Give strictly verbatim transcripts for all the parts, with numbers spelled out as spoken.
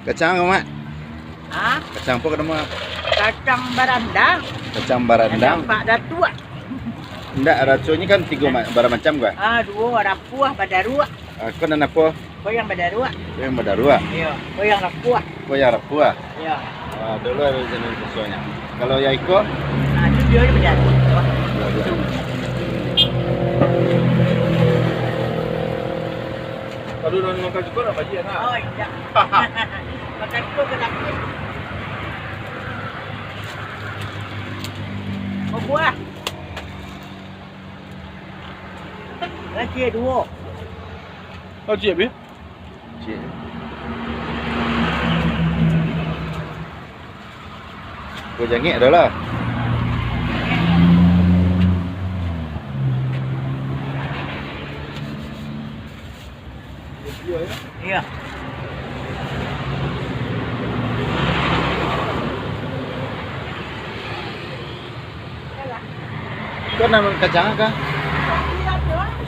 Kacang apo, Mak? Hah? Kacang apo ka namo? Kacang barandang. Kacang barandang. Kacang Pak Datuak. Ndak, rasonyo kan tigo ma-, bara macam ko? Ah, duo, rapuah, badaruak. Ah, ko nan apo? Ko yang badaruak. Ko yang badaruak? Iyo. Ko yang rapuah. Ko yang rapuah? Iyo. Ah, dulu ado jenis rasonyo. Kalau yang iko? Ah, tu dio badaruak. Badaruak. Kalau urang makan cuko, nak bajia, nak? Oh, indak. Makan cuko ka dapek. Babuah. Lagi duo. Oh, ciek, Bi? Ciek. Ko jangek ado lah. Iyo. Ko nan kacang kah?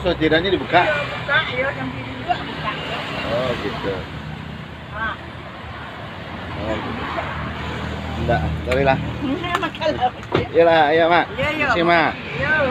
Sortiranyo dibuka? Iyo, buka, iyo, sampai dibuka, buka, iyo. Oh, gitu. Ah. Oh, gitu. Ndak, sorry lah. Makan lah. Iyolah, iyo, Mak. Iyo, iyo. Makasih, Mak. Iyo.